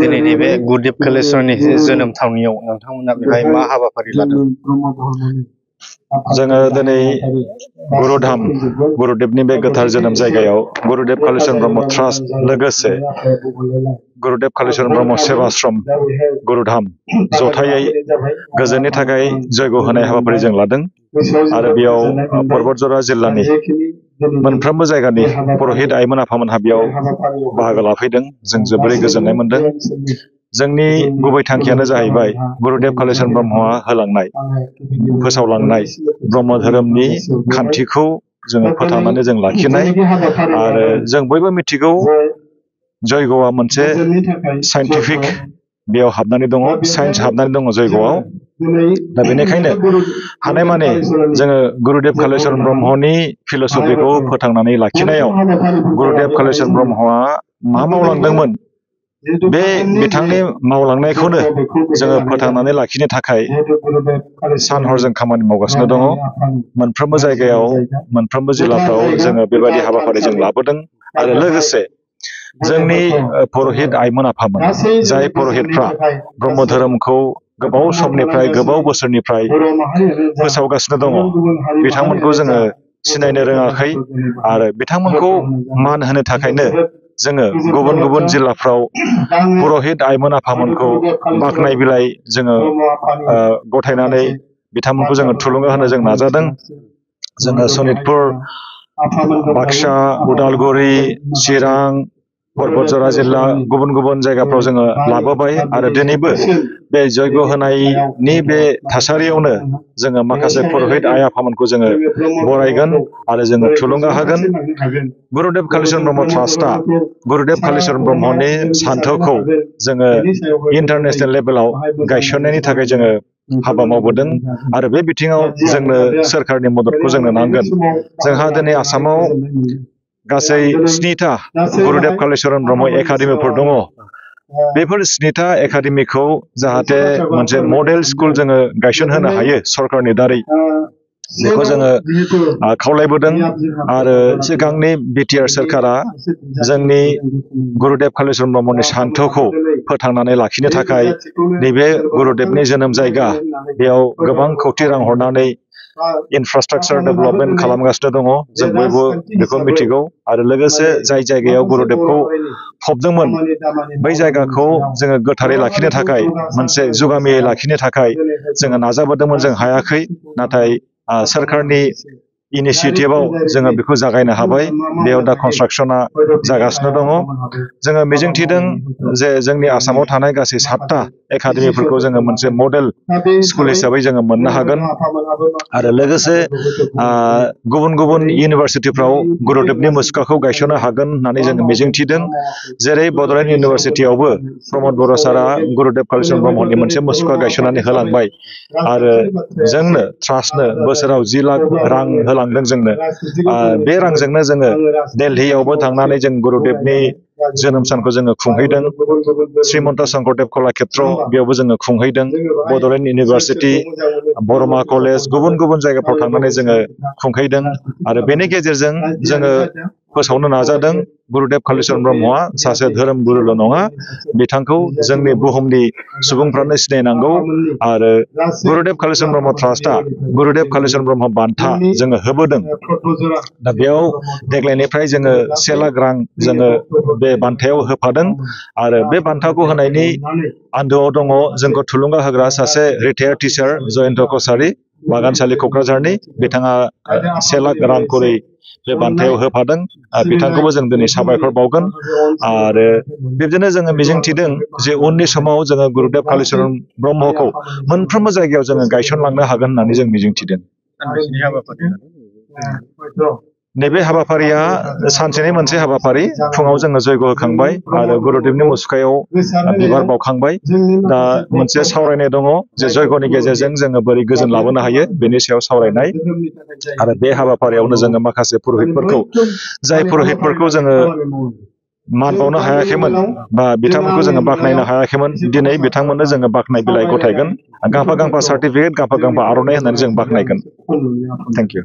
दिनैनि बे गुरुदेब कालीचरणनि जोनोम थावनियाव नोंथांमोना बेवहाय मा हाबाफारि लादों? जोङो दिनै गुरुधाम गुरुदेबनि बे गोथार जोनोम जायगायाव गुरुदेब कालीचरण ब्रह्म ट्रास्ट लोगोसे गुरुदेब कालीचरण ब्रह्म सेवाश्रम गुरुधाम जथायै गोजोननि थाखाय जयग होनाय हाबाफारि जों लादों आरो बेयाव परबतजरा जिल्लानि मोनफ्रोमबो जायगानि पुरहित आइमोन आफामोनहा बेयाव बाहागो लाफैदों। जों जोबोरै गोजोननाय मोनदों। जोंनि गुबै थांखियानो जाहैबाय गुरुदेब कालीचरण ब्रह्मआ होलांनाय फोसावलांनाय ब्रह्म धोरोमनि खान्थिखौ जोङो फोथांनानै जों लाखिनाय आरो जों बयबो मिथिगौ जयगआ मोनसे साइन्टिफिक बेयाव हाबनानै दङ, साइन्स हाबनानै दङ जयगआव। दा बेनिखायनो हानायमानि जोङो गुरुदेब कालीचरण ब्रह्मनि फिलसफिखौ फोथांनानै लाखिनायाव गुरुदेब कालीचरण ब्रह्मआ मा मावलांदोंमोन बे बिथांनि मावलांनायखौनो जोङो फोथांनानै लाखिनो थाखाय सान हर जों खामानि मावगासिनो दङ। मोनफ्रोमबो जायगायाव मोनफ्रोमबो जिल्लाफ्राव जोङो बेबायदि हाबाफारि जों लाबोदों आरो लोगोसे जोंनि पुरहित आइमोन आफामोन जाय पुरहितफ्रा ब्रह्म धोरोमखौ गोबाव समनिफ्राय गोबाव बोसोरनिफ्राय फोसावगासिनो दङ बिथांमोनखौ जोङो सिनायनो रोङाखै आरो बिथांमोनखौ मान होनो थाखायनो जोङो गुबुन गुबुन जिल्लाफ्राव पुरहित आइमोन आफामोनखौ बाख्नाय बिलाइ जोङो गथायनानै बिथांमोनखौ जोङो थुलुंगा होनो जों नाजादों। जोङो सनितपुर, बाक्सा, उदालगुरि, चिरां, परबतजरा जिल्ला गुबुन गुबुन जायगाफ्राव जोङो लाबोबाय आरो दिनैबो बे जयग होनायनि बे थासारियावनो जोङो माखासे पुरहित आइ आफामोनखौ जोङो बरायगोन आरो जोङो थुलुंगा होगोन। गुरुदेब कालीचरण ब्रह्म ट्रास्टआ गुरुदेब कालीचरण ब्रह्मनि सान्थौखौ जोङो इन्टारनेसनेल लेभेलाव गायसननायनि थाखाय जोङो हाबा मावबोदों आरो बे बिथिङाव जोंनो सोरखारनि मददखौ जोंनो नांगोन। जोंहा दिनै आसामाव गासै 7टा गुरुदेब कालीचरण ब्रह्म एकाडेमिफोर दङ। बेफोर 7टा एकाडेमिखौ जाहाथे मोनसे मडेल स्कुल जोङो गायसनहोनो हायो सरकारनि दारै बेखौ जोङो खावलायबोदों आरो सिगांनि बिटिआर सोरखारा जोंनि गुरुदेब कालीचरण ब्रह्मनि सान्थौखौ फोथांनानै लाखिनो थाखाय नैबे गुरुदेबनि जोनोम जायगा बेयाव गोबां खौथि रां हरनानै इनफ्रास्ट्राक्चार डेभेलपमेन्ट खालामगासिनो दङ। जों बयबो बेखौ मिथिगौ आरो लोगोसे जाय जायगायाव गुरुदेबखौ फबदोंमोन बै जायगाखौ जोङो गोथारै लाखिनो थाखाय मोनसे जुगामियै लाखिनो थाखाय जोङो नाजाबोदोंमोन, जों हायाखै। नाथाय सोरखारनि इनिसियेटिभआव जोङो बेखौ जागायनो हाबाय। बेयाव दा कनस्ट्राक्सना जागासिनो दङ। जोङो मिजिंथिदों जे जोंनि आसामाव थानाय गासै 7टा एकाडेमिफोरखौ जोङो मोनसे मडेल स्कुल हिसाबै जोङो मोननो हागोन आरो लोगोसे गुबुन गुबुन इउनिभारसिटिफ्राव गुरुदेबनि मुसुखाखौ गायसननो हागोन होननानै जोङो मिजिंथिदों। जेरै बड'लेण्ड इउनिभारसिटियावबो प्रमद बर' सारा गुरुदेब कालीचरण ब्रह्मनि मोनसे मुसुखा गायसननानै होलांबाय आरो जोंनो ट्रास्टनो बोसोराव 10 लाख रां होलांदों जोंनो। बे रांजोंनो जोङो दिल्लीयावबो थांनानै जों गुरुदेबनि जोनोम सानखौ जोङो खुंहैदों। श्रीमन्त शंकरदेब कलाक्षेत्र बेयावबो जोङो खुंहैदों। बड'लेण्ड इउनिभारसिटि, बरमा कलेज गुबुन गुबुन जायगाफ्राव थांनानै जोङो खुंहैदों आरो बेनि गेजेरजों जोङो फोसावनो नाजादों गुरुदेब कालीचरण ब्रह्मआ सासे धोरोम गुरुल' नङा, बिथांखौ जोंनि बुहुमनि सुबुंफ्रानो सिनायनांगौ आरो गुरुदेब कालीचरण ब्रह्म ट्रास्टआ गुरुदेब कालीचरण ब्रह्म बान्था जोङो होबोदों। दा बेयाव देग्लायनिफ्राय जोङो 1 लाख रां जोङो बे बान्थायाव होफादों आरो बे बान्थाखौ होनायनि आन्दोआव दङ जोंखौ थुलुंगा होग्रा सासे रिटायार्ड टिचार जयन्त कसारि, बागानसालि क'क्राझारनि। बिथाङा 1 लाख रां करि बे बान्थायाव होफादों। बिथांखौबो जों दिनै साबायखर बावगोन आरो बिब्दिनो जोङो मिजिंथिदों जे उननि समाव जोङो गुरुदेब कालीचरण ब्रह्मखौ मोनफ्रोमबो जायगायाव जोङो गायसनलांनो हागोन होननानै जों मिजिंथिदों। नैबे हाबाफारिया सानसेनि मोनसे हाबाफारि। फुङाव जोङो जयग होखांबाय आरो गुरुदेबनि मुसुखायाव बिबार बावखांबाय। दा मोनसे सावरायनाय दङ जे जयगनि गेजेरजों जोङो बोरै गोजोन लाबोनो हायो बेनि सायाव सावरायनाय आरो बे हाबाफारियावनो जोङो माखासे पुरहितफोरखौ जाय पुरहितफोरखौ जोङो मान बावनो हायाखैमोन बा बिथांमोनखौ जोङो बाख्नायनो हायाखैमोन, दिनै बिथांमोननो जोङो बाख्नाय बिलाइ गथायगोन। गांफा गांफा सार्टिफिकेट, गांफा गांफा आर'नाइ होननानै जों बाख्नायगोन। Thank you.